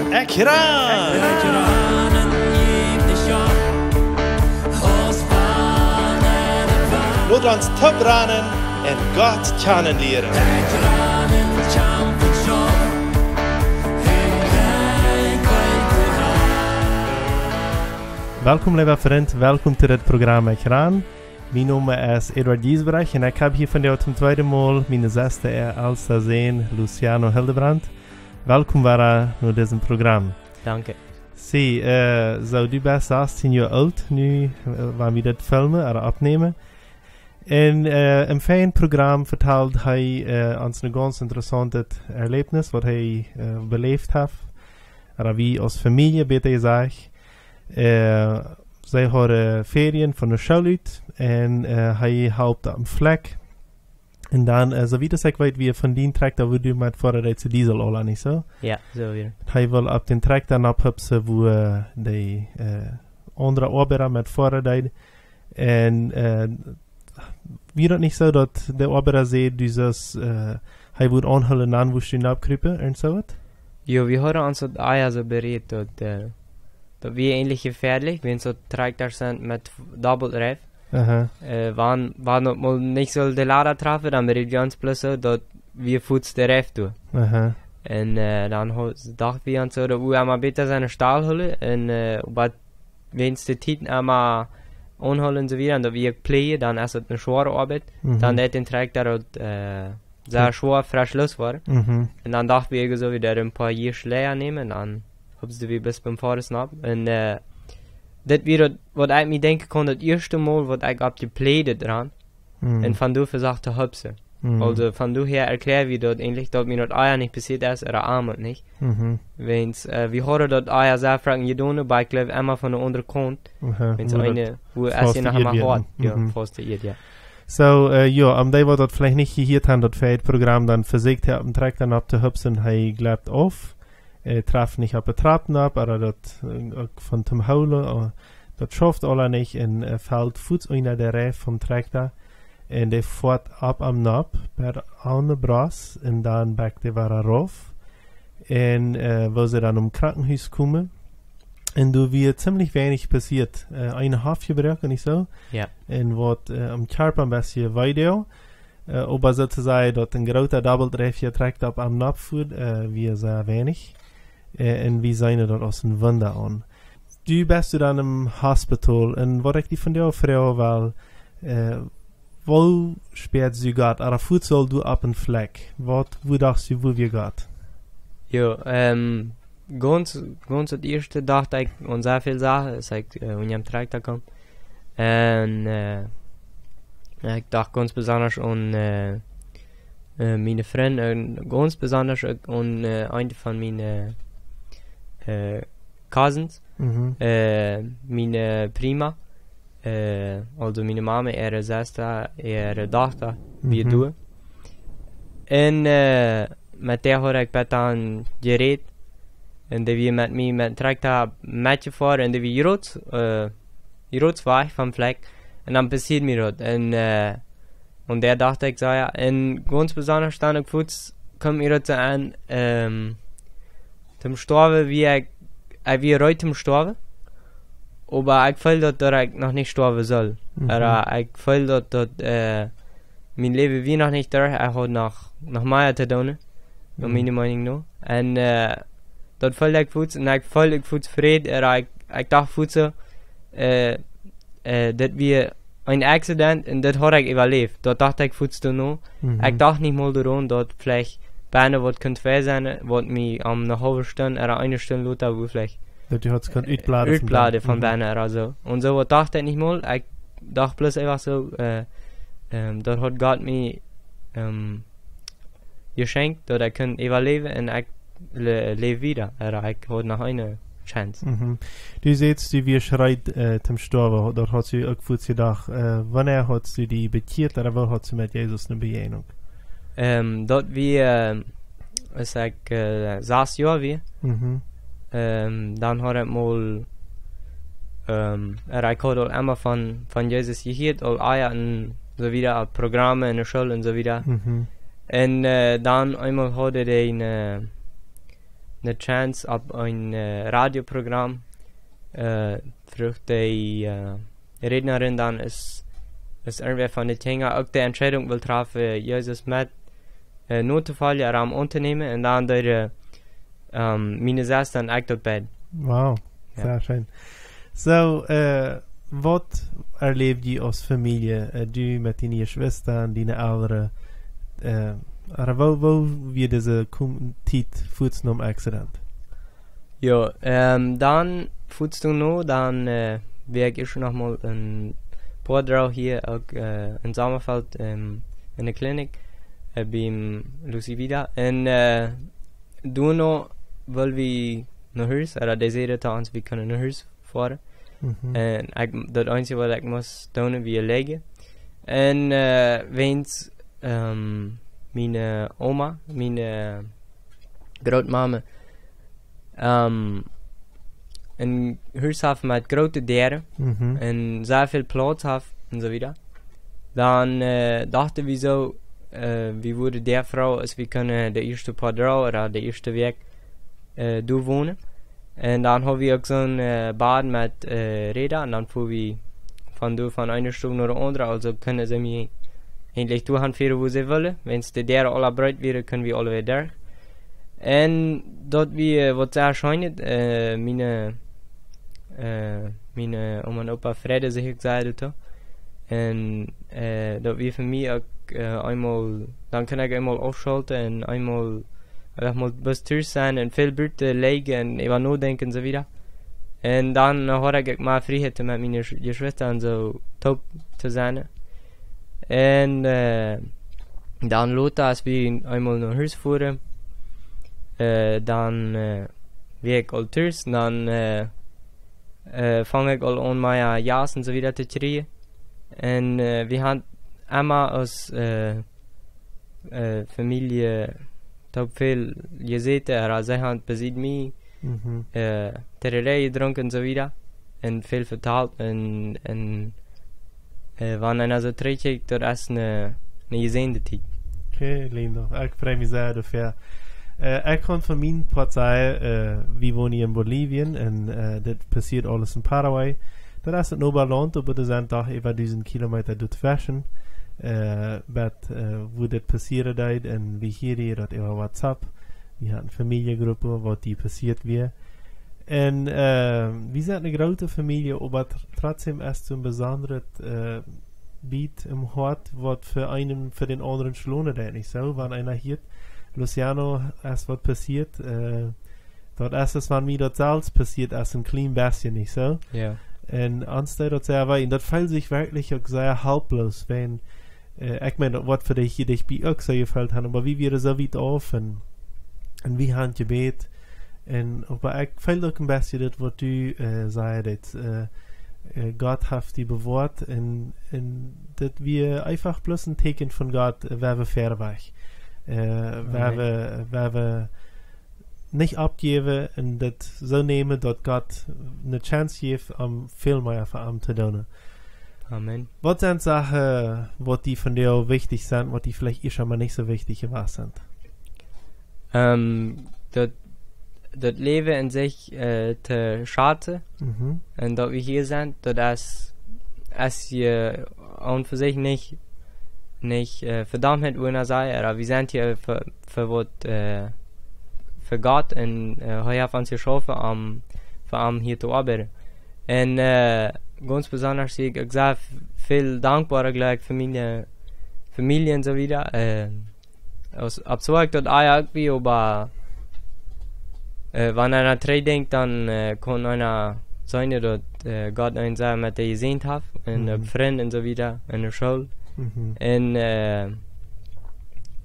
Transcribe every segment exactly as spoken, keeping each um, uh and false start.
Ekj ran! Lot ons toop ranen un Gott kjanen lieren. Welkom, leewa Frint, welkom to dit Program Ekj ran. Mien Nomen es Eduard Giesbrecht un ekj hab hia vondoag toom tweeden Mol miene Sesta äa elsta Sän, Luciano Hildebrandt. Welkom wada no disen Program. Danke. Soo, äh, soo, du best sastieen Joa oolt nu, äh, wan wie dit filmen ooda oppnämen. Un, äh, em väajen Program vetald hee, äh, ons een gaunz interessauntet Erläwnis, waut hee, äh, beläft haft. Ooda wie aus Famielje, bäta jesajcht. Äh, see hauden Ferien von de School ut un, äh, hee halpt opp een Flakj. Un dan, äh, soo wiet aus ekj weet, wia von dien Trakjta, wua du met foaren deedst, Diesel-Ola, nich soo? Jo, soo wia. Hee wull opp dän Trakjta nopp hupsen, wua, äh, de, äh, aundre Oabeida met foaren deeden. Un, äh, wia daut nich soo, daut de Oabeida säd, du sust, äh, hee wudd aunhoolen, dan wust du nopp krupen un soo waut? Jo, wie hauden ons daut ea soo berät, daut, äh, daut wia eejentlich jefäadlich, wan soo Trakjtasch sent met Dobbelreif. Aha. Äh, wan, wan daut mol nich sull de Lada trafen, dan berät wie ons bloos soo, daut wie fuaz de Reif doonen. Aha. Un, äh, dan ho-, docht wie ons soo, daut wie emma bäta sent een Staul hoolen, un, äh, oba wan de Tiet emma aunhoolen un soo wieda, un daut wie uk pläajen, dan es daut eene schwoare Oabeit, mhm, dan deit dän Trakjta daut, äh, sea, jo, schwoa fresch loos woaren. Mhm. Un dan docht wie, soo wie daut een poa Joa läaja nämen, dan hopst du wie best biem Foaren nopp. Un, äh, daut wia daut, waut ekj mie denkjen kaun, daut ieeschte Mol, waut ekj opp de Pläd dran. Mhm. Un von doa vesocht to hupsen. Mhm. Aulsoo, von doahäa erkjläa wie daut eejentlich, daut mie daut ea nich passieet es, ooda eemol nich. Mhm. Wiels, äh, wie hauden daut ea sea foaken jedonen, oba ekj jleew emma von de aundre Kaunt. Aha, wiels wua daut eene, wua es faust hia noch emma jeet, hoat. Jo, mhm, faust jeet, jo. Soo, äh, jo, aun dee, waut daut veleicht nich jehieet haben, daut väaje Program, dan vesieekjt hee opp dän Trakjta nopp to hupsen, hee jlept auf, hee traft nich opp de Trap nopp, ooda daut, äh, uk von toom hoolen, äh, daut schauft aula nich, un, äh, felt fuaz unja de Reif vom Trakjta, un dee foat opp am nopp, bat aun de Brost, un dan backt dee wada rauf. Un, äh, woo see dan em Krankenhus kjeemen, un doa wia ziemlich weinich passieet. Äh, een Hoff jebroaken, nich soo? Jo. Un waut, äh, aum Kjarpa een bät wee deed. Äh, oba sootosajen, daut een groota Dobbelreif Trakjta opp am nopp foat, äh, wia sea weinich. Äh, un wie seenen daut aus een Wunda aun. Du best dan em Hospital, un waut ekj die vondoag froagen well, äh, woo spieedst du Gott, ooda fuaz du opp een Flakj? Waut, woo dochst du, woo wia Gott? Jo, ähm, gaunz, gaunz daut ieeschte docht ekj aun sea väl Sachen, aus ekj, äh, unja dän Trakjta kjeem. Un, äh, ekj docht gaunz besonda aun, äh, äh, miene Frind, un gaunz besonda uk aun, äh, eent von miene, äh, Cousins, mhm, äh, miene Prima, äh, aulsoo miene Mame, äare Sesta, äare Dochta, wie, mhm, doa. Un, äh, met dee haud ekj bat dan jerät. Un dee wia met mie met Trakjta metjefoaren, un dee wia jrod, äh, jrod wajch vom Flakj. Un dan passieed mie daut. Un, äh, un doa docht ekj soo, jo, un gaunz besonda dan uk fuaz kjeem mie daut soo aun, ähm, toom stoawen, wia ekj, ekj wia reed toom stoawen. Oba ekj feeld daut, daut ekj noch nich stoawen sull. Mhm. Ooda ekj feeld daut, daut, äh, mien Läwen wia noch nich derch, ekj haud noch, noch mea to doonen, no, mhm, miene Meenunk no. Un, äh, daut feeld ekj fuaz, un ekj feeld ekj fuaz Fräd, ooda ekj, ekj docht fuaz soo, äh, äh, daut wia een Accident un daut haud ekj äwaläft. Daut docht ekj fuaz doano. Mhm. Ekj docht nich mol doaraun, daut veleicht bennen waut kunn twei sennen, waut mie aum ne haulwe Stund ooda eene Stund lota, wua veleicht daut du haudst kunt, äh, utbladen von, utbladen von bennen, mhm, ooda soo. Un soo waut docht ekj nich mol. Ekj docht bloos eefach soo, äh, ähm, daut haud Gott mie, ähm, jeschenkjt, daut ekj kunn äwaläwen un ekj lä-, läw wieda. Ooda ekj haud noch eene Chance. Mhm. Du sajchst, du wieescht reed, äh, toom stoawen, daut haudst du uk fuaz jedocht. Äh, wanea haudst du die bekjieet, ooda woo haudst du met Jesus ne Bejäajnunk? Ähm, daut wia, äh, aus ekj, äh, sas Joa wia. Mhm. Ähm, dan haud ekj mol, ähm, ooda ekj haud aul emma von, von Jesus jehieet, aul ea un soo wieda, aul Programme enne School un soo wieda. Mhm. Un, äh, dan eemol haud ekj een, äh, ne Chance opp een, äh, Radioprogram. Äh, fruach dee, äh, Rädnerin dan, es, es irjentwäa von de Kjinja uk de Entscheidunk well trafen, Jesus met, äh, notofoljen, am auntonämen, un dan deed, äh, ähm, miene Sesta un ekj daut beid. Wow, jo. Sea scheen. Soo, äh, waut erläwd jie aus Famielje, äh, du met diene Jeschwista un diene Elren, äh, ooda woo, woo wia dise Kom-, Tiet fuaz nom Accident? Jo, ähm, dan fuaz doano, dan, äh, wia ekj ieescht noch mol een poa Doag hia uk, äh, en Sommerfeld, ähm, en de Klinik, äh, biem Lucy Vida. Un, äh, doano wull wie no Hus, ooda dee säden to ons, wie kjennen no Hus foaren. Mhm. Un ekj, daut eensje waut ekj must doonen, wia lijen. Un, äh, wiels, ähm, miene Oma, miene Grootmama, ähm, een Hus haft met groote Däaren, mhm, un sea väl Plauz haft un soo wieda. Dan, äh, dochten wie soo, äh, wie wudden dee Fru, aus wie kjennen de ieeschte poa Doag ooda de ieeschte Wäakj, äh, doa wonen. Un dan haud wie uk soon, äh, Bad met, äh, Räda, un dan fuaren wie von doa von eene Stow no de aundre, aulsoo kunnen see mie eejentlich doahan foaren, wua see wullen. Wan de Däaren aula breet wieren, kunnen wie aula wada derch. Un daut wia, äh, waut sea scheen, äh, miene, äh, miene Oma un Opa freiden sikj uk sea doatoo. Un, äh, daut wia fa mie uk, äh, eemol, dan kunn ekj eemol aufschalten un eemol, eefach mol bloos tus sennen un väl buten lijen un äwa nodenkjen un soo wieda. Un dan, äh, haud ekj uk mea Frieheit met miene Jesch-, Jeschwista un soo toop to sennen. Un, äh, dan lota, aus wie eemol no Hus fuaren, äh, dan, äh, wia ekj aul tus, dan, äh, äh, funk ekj aul aun mea Jast un soo wieda to kjrieen. Un, äh, wie hauden emma aus, äh, äh, Famielje toop väl jesäten, ooda see hauden besied mie, mhm, äh, Tereré jedrunken un soo wieda. Un väl vetalt un, un, äh, wan eena soo trigjkjikjt, daut es ne, ne jesäajende Tiet. Okay, lindo. Ekj frei mie sea doafäa. Äh, ekj kaun von mien Poat sajen, äh, wie wonen hia en Bolivien un, äh, dit passieet aules en Paraguay. Daut es een Nobalaunt, oba doa sent doch äwa dusent Kilometa doatweschen. Äh, waut, äh, wua dit passieren deed, un wie hieren daut äwa WhatsApp. Wie hauden Famieljejeschäfte, waut doa passieet wia. Un, äh, wie sent ne groote Famielje, oba tr-, trotzdäm es doa een besondret, äh, Biet em Hoat, waut fa eenen, fa dän aundren schlonen deit, nich soo? Wan eena hieet, Luciano, es waut passieet, äh, daut es, aus wan mie daut selfst passieet es, een kjlien bät, nich soo? Jo. Un ons deed daut sea wee. Un daut feelt sikj werkjlich uk sea helploos, wan, äh, ekj meen, daut woat fa dee hia dicht bie uk soo jefeelt haben, oba wie wieren soo wiet auf un, un wie haben jebät. Un, oba ekj feel uk een bät daut, waut du, äh, sädst, daut, äh, äh, Gott haft die bewoat un, un daut wia eefach bloos een Teakjen von Gott, äh, wua wie wieren wajch. Äh, wua, amen, wie, wua wie nich oppjäwen un daut soo nämen, daut Gott ne Chance jeft, om väl mea fa am to doonen. Amen. Waut sent Sachen, waut die vondoag wichtich sent, waut die veleicht ieescht emol nich soo wichtich jewast sent? Ähm, daut, daut Läwen aun sikj, äh, to schazen, mhm, un daut wie hia sent, daut es, es hia aun un fa sikj nich, nich, äh, Vedaumtheit, woo eena sajcht, oba wie sent hia fa, fa waut, äh, fa Gott un, äh, hee haft ons jeschaufen, om fa am hia to oabeiden. Un, äh, gaunz besonda sie ekj uk sea väl dankboa, jlikj, fa miene Famielje un soo wieda. Äh, aus, opp soo ekj daut ea uk wia, oba, äh, wan eena trigj denkjt, dan, äh, kaun eena seenen, daut, äh, Gott eenen sea met dee jesäajent haft, un, mhm, uk Frind un soo wieda, en de School. Mhm. Un, äh,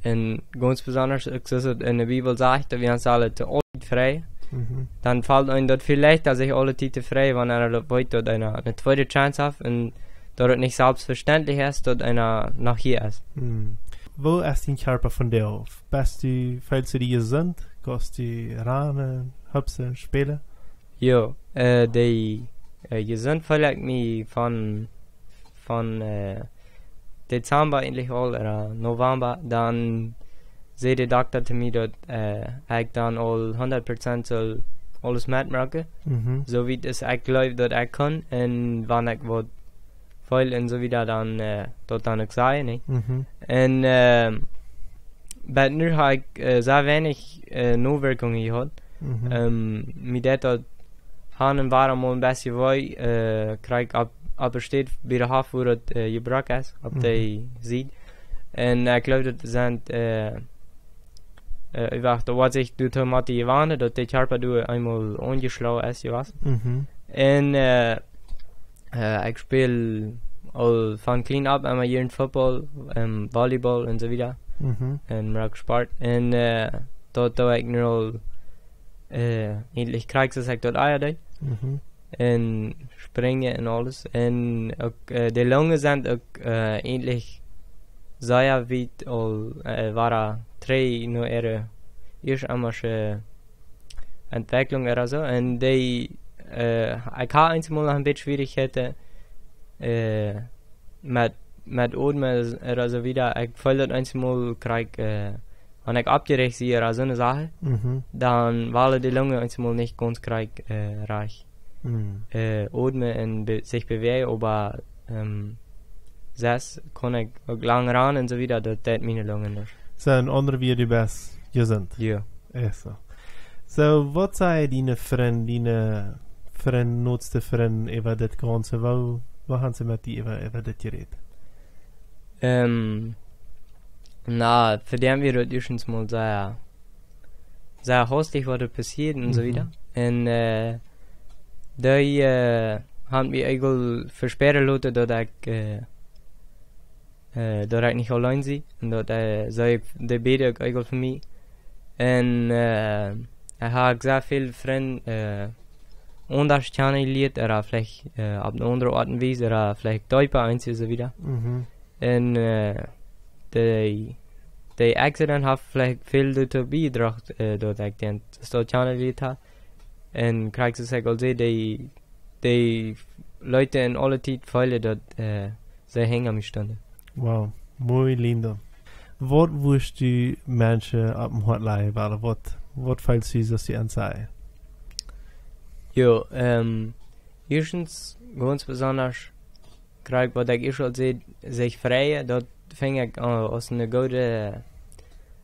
un gaunz besonda, uk soo aus et en de Bibel sajcht, daut wie ons aule to aule Tiet freien, mhm, dan felt eenem daut väl leichta, sikj aule Tiet to freien, wan eena daut weet, daut eena ne tweede Chance haft un daut et nich selfstvestentlich es, daut eena noch hia es. Hm. Woo es dien Kjarpa vondoag? Best du, feelst du die jesunt? Kaust du rannen, hopsen, spälen? Jo, äh, dee, äh, jesunt feel ekj mie von, von, äh, Dezamba eejentlich aul, ooda Novemba, dan säd de Dokta to mie daut, äh, ekj dan aul hundat Prozent sull aules metmoaken. Mhm. Soo wiet aus ekj jleewd daut ekj kunn. Un wan ekj waut feeld un soo wieda, dan, äh, daut dan uk sajen, nä? Mhm. Un, ähm, bat nu hab ekj, äh, sea weinich, äh, Nowirkungen jehaut. Mhm. Ähm, mie deit daut hia un doa mol een bät wee, äh, kjrieech ekj opp, opp de Städ bie de Hauft, wua daut, äh, jebroaken es, opp Mhm. de Sied. Un ekj jleew, daut sent, äh, äh, ekj wacht, daut woat sikj doa to Matti jewant, daut de Kjarpa doa eemol aunjeschlonen es jewast. Mhm. Un, äh, äh, ekj speel aul von kjlien opp emma jieren Football, ähm, Volleyball un soo wieda. Mhm. Un moak Sport. Un, äh, daut doo ekj nu aul, äh, eejentlich krakjt soo aus ekj daut ea deed. Mhm. Un springen un aules. Un uk, äh, de Lungen sent uk, äh, eejentlich sea wiet aul, äh, wieren trigj no äare ieeschtemol Entwicklung ooda soo. Un dee, äh, ekj haud eemol noch een bät Schwierigkeiten, äh, met, met Odmen ooda soo wieda. Ekj feeld daut eemol krakjt, äh, wan ekj oppjerajcht sie ooda soone Sachen, Mhm. dan wieren de Lungen eemol nich gaunz krakjt, äh, rajcht. Mhm. Äh, odmen un be-, sikj bewäajen, oba, ähm, sest kunn ekj uk lang rannen un soo wieda, daut deed miene Lungen nich. Soo een aundret Wuat, du best jesunt. Jo. Ach soo. Soo, waut sajen diene Frind, diene Frind, noodste Frind äwa dit Gaunze? Woo, woo han see met die äwa, äwa dit jerät? Ähm, na, fa dän wia daut ieeschtens mol sea, sea hastich, waut doa passieed un soo Mhm. wieda. Un, äh, dee, äh, haud mie eejentlich vespäaren loten, daut ekj, äh, äh, daut ekj nich auleen sie. Un daut, äh, see, dee bäd uk eejentlich fa mie. Un, äh, ekj haud sea väl Frind, äh, aundasch kjanen jelieet, ooda veleicht, äh, opp eene aundre Oat un Wies, ooda veleicht deepa eent un soo wieda. Mhm. Un, äh, dee, dee Accident haft veleicht väl doatoo biejedroagen, äh, daut ekj dän soo kjanen jelieet hab. Un krakjt soo aus ekj aul säd, dee, dee Leute en aule Tiet feelen daut, äh, see hinja mie stunden. Wow, muy lindo. Waut wurscht du Menschen opp daut Hoat lajen wellen? Waut, waut feelst du, daut du an sajen? Jo, ähm, ieeschtens, gaunz besondasch, krakjt waut ekj ieescht aul säd, sikj freien, daut finj ekj, äh, aus een goodet,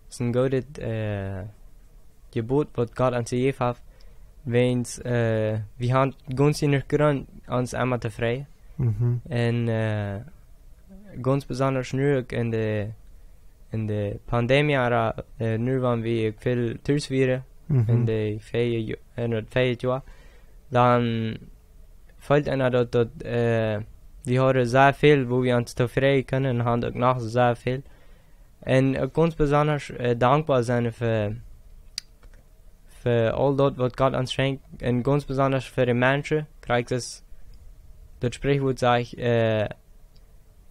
aus een goodet, äh, Jebot, waut Gott ons jejäft haft, wiels, äh, wie han gaunz jenuach Grunt, ons emma to freien. Mhm. Un, äh, gaunz besondasch nu uk en de, en de Pandemie, ooda, äh, nu wan wie väl tus wieren, Mhm. en de vea Jo-, en daut vea Joa, dan feelt eena daut, daut, äh, wie hauden sea väl, woo wie ons to freien kunnen, un han uk noch sea väl. Un uk gaunz besondasch, äh, dankboa sennen fa, fa aul daut, waut Gott ons schenkjt. Un gaunz besondasch fa de Menschen, krakjt soo aus daut Sprichwuat sajcht, äh,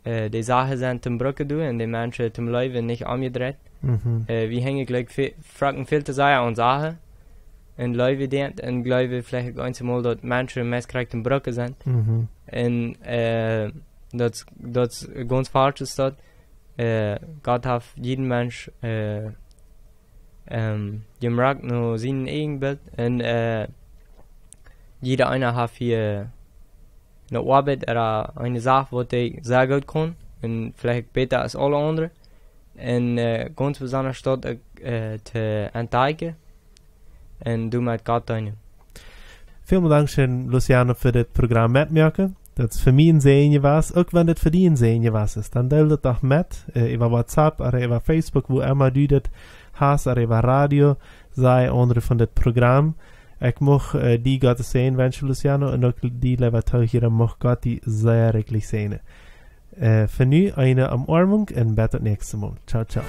äh, de Sachen sent toom brucken doonen un de Menschen toom Läwen, nich omjedreit. Mhm. Äh, wie henjen jlikj ve-, foaken väl to sea aun Sachen un Läwen denkjen un jleewen veleicht uk eenjemol, daut Menschen meist krakjt toom brucken sent. Mhm. Un, äh, daut, daut gaunz faulsch es daut. Äh, Gott haft jieda Mensch, äh, ähm, jemoakt no sien eejnet Bilt. Un, äh, jieda eena haft hia eene Oabeit ooda eene Sach, waut hee sea goot kaun. Un veleicht bäta aus aule aundre. Un, äh, gaunz besondasch daut, äh, to entdecken un doamet Gott deenen. Välmol dankscheen, Luciano, fa dit Programm metmoaken. Daut es fa mie een Säajen jewast, uk wan dit fa die een Säajen jewast es. Dan deel daut doch met, äh, äwa WhatsApp ooda äwa Facebook, wua emma du dit hast, ooda äwa Radio, saj aundre von dit Programm. Ekj mucht, äh, die Gott sienen Säajen wenschen, Luciano, un uk die, leewa Toohiera, mucht Gott die sea rikjlich säajnen. Äh, fa nu eene Omoarmunk un bat daut näakjste Mol. Ciao, ciao.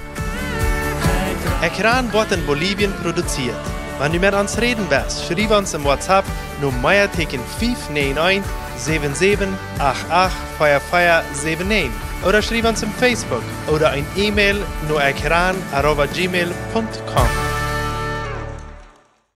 Ekran woat en Bolivien produziert. Wan du met ons räden west, schriew ons em WhatsApp no Meatieekjen fief näajen eent, säwen säwen, acht acht, vea vea, säwen näajen. Ooda schriew ons em Facebook ooda een E-Mail no ekran arroba gmail punkt com.